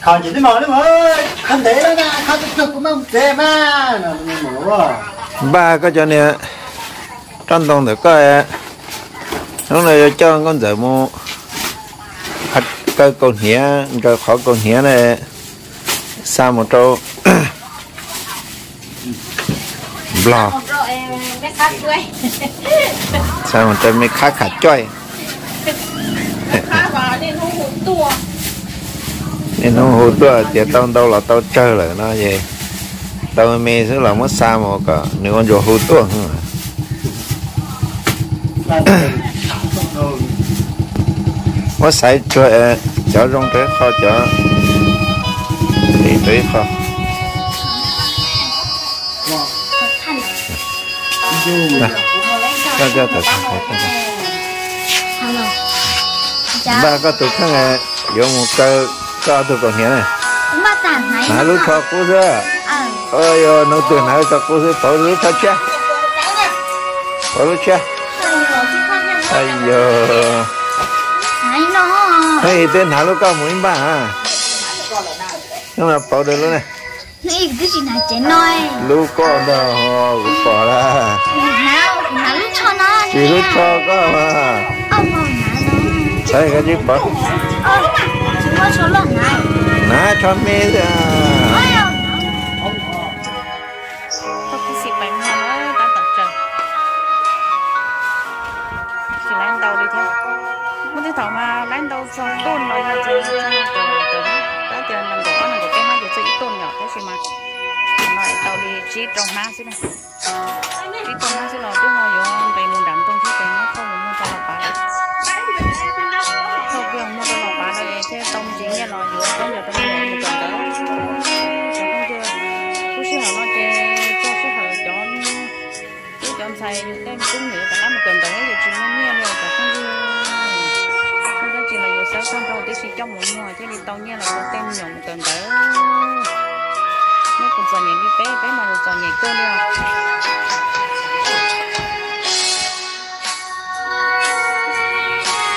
Ces twb mus li, kho ntev lawm na, kho tsuag tsuag kuv mam mus tsev mas. Npaj koj cov niag roj ntoo ntawm koj, hnub no yuav coj nkauj ntxawm mus kaw kaus hniav, nkaws qhov kaus hniav na, xa mus rau Nplog, xa mus rau me khab khav coj. Niaj hnub hu tuaj tias tau ntau los tau tsawg lawm no es tau me xwb los muab xa mus kom nws ua ntsuas hu tuaj. Muab xaiv tsuag cov zoo rau ib qho, cov lim rau ib qho. Npaj koj tus kheej yuav mus kaw koj ob tug kaus hniav na. Hnav lub tsho qub xwb. Yog hnub twg hnav lub tsho qub xwb, pauv lub tsho tshiab. Pauv lub tshiab. Yog, twb hnav lub koj mus ib npaj. Pauv rau lub na. Lub koj ntag, kuv pom lawm. Tsis lub tsho koj mas. Saib koj tsis pom. Hnav tsho me xwb. Tsis laiv ntau li thiab. Muaj tej thaum mas laiv ntau txog tuj los yog txog, tab tias nees nkaum ob nees nkaum peb hnab ces txog ib tuj yom, tab sis mas no tau li tsib rau hnab xwb na. Tsib rau hnab xwb los twb ho yuav nqis mus nram ntoo thiab ces muab thauj mus muag rau los pav lawm. Thauj kiag muag rau los pav lawm thiaj tau me ntsis nyiaj los yuav khaub ncaws rau me nyuam mus kawm ntawv. Cov phooj ywg, lub sij hawm no ces txog sij hawm cov tub cov ntxhais yus tej tub me nyuam rov qab mus kawm ntawv thiab ces tsis muaj nyiaj li cov phooj ywg. Muaj dab tsi los yuav xawb tag nrho tib si coj mus muag thiaj li tau nyiaj los rau tej me nyuam mus kawm ntawv. Neb puas txom nyem li peb? Peb mas txom nyem kawg li os.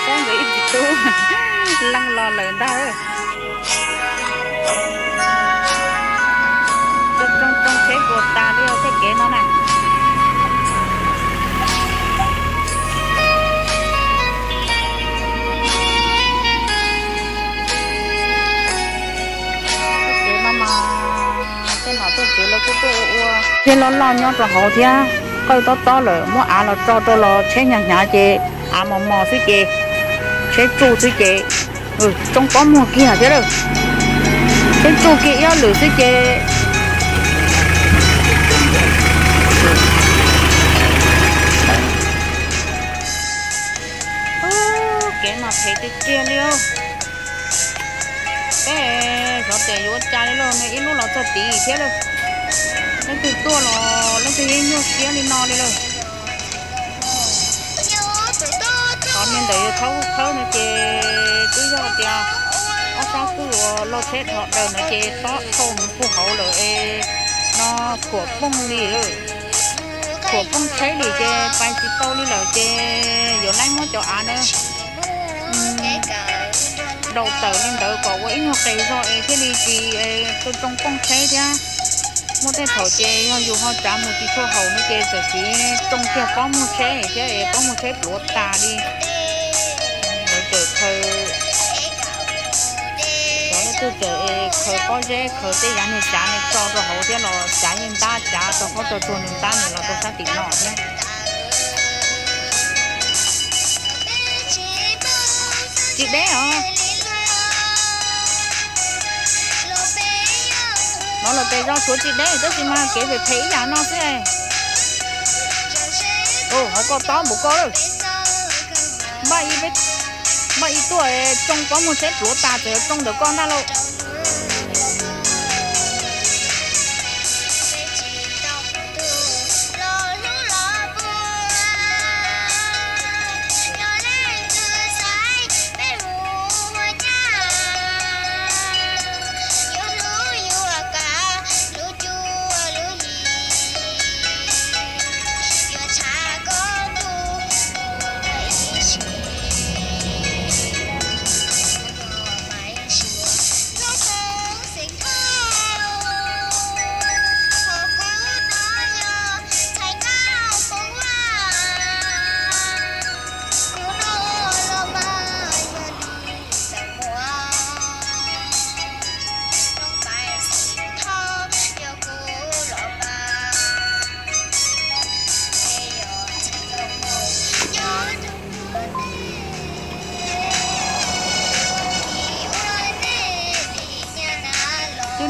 Saib nkawd ib txiv tub leej los lawm ntag. Tsoo tsoo tsoo tsheb puas tas li tej kev no na. Tej nom tej tswv lawv kuj tuaj ua ua tsheb loj loj nyob rau hauv thiab. Qawj tob tob lawm muab av los tso rau los tsheb hnyav hnyav ces av mos mos xwb ces tsheb tsuj xwb ces tsoo pob muag kiag thiab lawm. Tsheb tsuj kiag ib ob lwm xwb ces kev mas phem tiag tiag li. Peb xyov tias yuav ua cas li lauj, nws ib lub los txog tid thiab lauj. Leej twg tuaj los leej twg yeej nyuaj siab li no li lauj. Qhov niag ntawm yawg Thaub khawb no ces twb yog tias ob sab xwb uas loj tsheb dhos daws no ces tob thauj mus puag hauv lawm es no khuam pooj li, khuam pooj tsheb li ces pais tsis tau li lawm ces yuav laib muab cov av na daus tawm li ntawd kom ua ib nyuag qes zog es thiaj li tsis tsoo tsoo pooj tsheb thiab. Muaj tej thaum ces yog yus ho tsav mus tsis tshua haum no ces txawm siv tsoo kiag pob muag tsheb thiab es pob muag tsheb pluav tas li. Lawv txawm khaws, cov leej twg txawm khaws pob zeb khaws tej yav niag cav niag tso rau hauv thiab los cav yeej ntab cav tau qhob tau tsuag nws ntab nws los rau sab tim no thiab. Tsis deb os. Nov lawm pes zos tshuav tsis deb tab sis mas kev phem phem ib yam no xwb. Hauv koj tob npaum koj lawm. Npaj ib tuaj tsoo pob muag tsheb pluav tas txawm tsoo ntawm koj ntag lauj.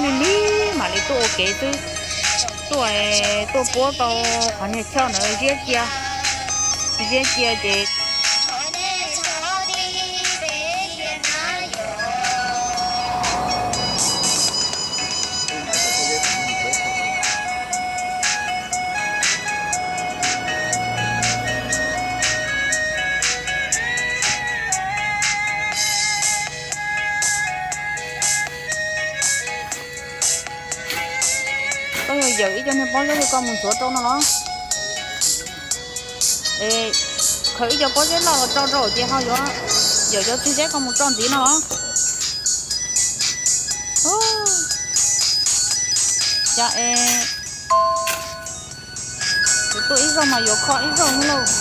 Lig lig mam li tuaj ua kev xwb, tuaj, tuaj puab tau qhov niag choj ntawd ziab cia, ziab cia ces Koj yuav yawm ib co niag pob zeb li koj mus ntxuav rau no los? Khaws ib co pob zeb loj los rau rau ces ho yuav yawm cov txiv zeb koj mus tso ntxiv no. Cas es kuv tuaj ib zaug mas yuav kho ib zaug no lauj.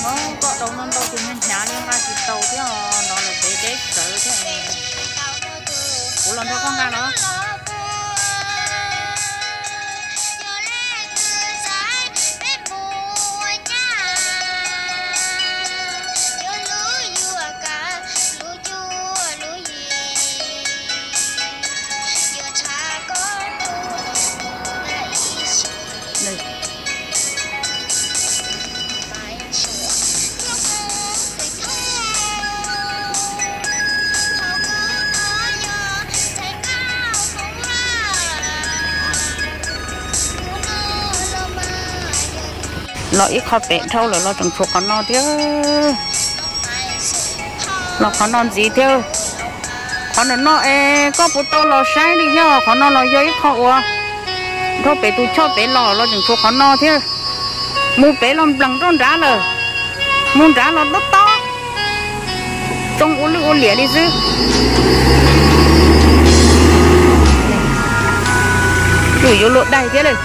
Muab koj tau no ntau tus hnyav hnyav li nqa tsis tau thiab os, no lawm pem deb tsawv thiab. Kuv los nrog koj nqa los. Los ib qho pem dhau lawm los tseem tshuav qhov no thiab. Los qhov no ntxiv thiab. Qhov ntawm no es koj puas tau los saib li thiab, qhov no los yog ib qho uas dhau pem tus choj pem los los tseem tshuav qhov no thiab. Mus pem los nplees rau nrad lawm, mus nrad los tob tob, tsoo ua lwj ua liam li xwb. Yuav yuav luag daig thiab lawm.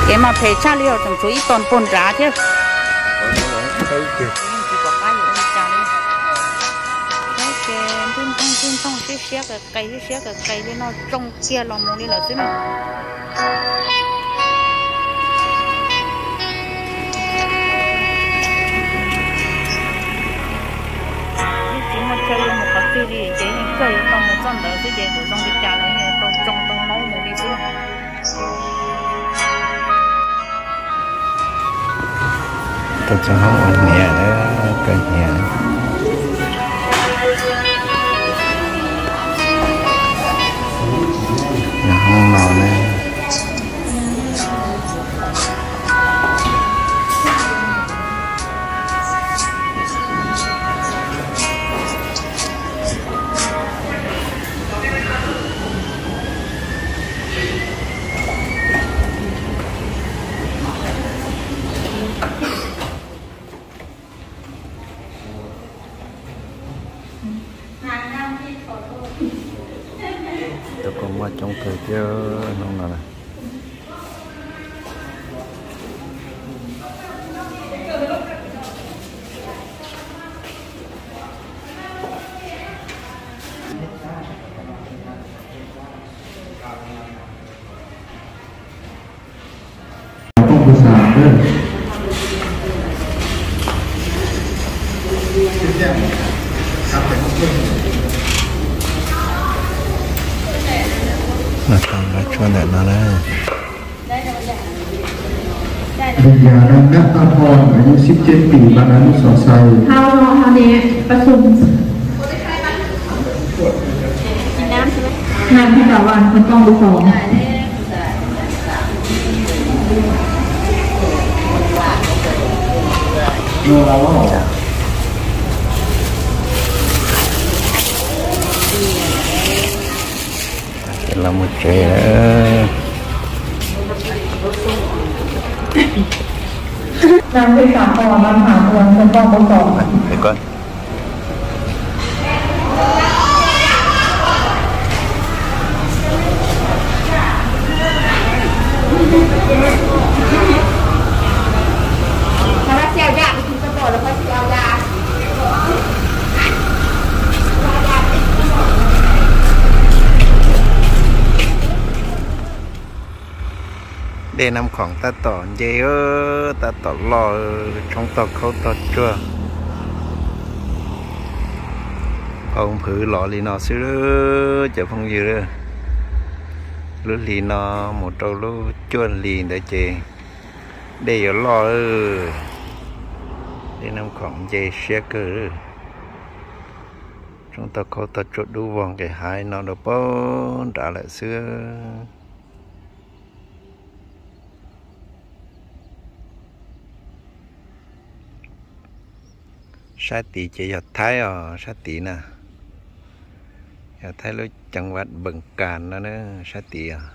Kev mas phem tshaj li os, tseem tshuav ib tog puag nrad thiab. Saib ces ntwj ntoog ntwj ntoog siab siab qis qis siab siab qis qis li no tsoo kiag los mus li lawm xwb na. Yeej tsis muaj chaw yuav mus qhov twg li ces yeej kawg yuav tau mus txoj ntawd xwb ces kuv zoo li cas los yeej yuav tau tsoo tau maub mus li xwb. Tau txog hoob ua hniav, kawg hniav. Hoob no na. Tus kuj muaj coob kawg thiab hnub no na. Los tau lawv tshuaj ntawm no na. Vì già đang ngáp tao thon ở những ship chết vì bạn đã lướt xỏ xay. Hao no hao ne,ประชุม กินน้ำใช่ไหม งานที่สาบานคนต้องรู้สอง Ces los mus tsev lawm. Nam thủy sản phòng ban mảng nguồn thuần phong bố cỏ. Để coi. Dej Nab Khoom tab tom nce, tab tom loj, tshoob tog khaub tog tsuag, qau nphwv los li no xwb cov phooj ywg. Lub hli no mus rau lub cuaj hli ntawd ces dej yuav loj. Dej Nab Khoom nce siab kawg, tshoob tog khaub tog tsuag dub vog nqis haiv no rau pem nrad lawm xwb. Sab tid ces yog Thaib os, sab tid na, yog Thaib lub ceev vaj Npees Kas no na, sab tid os.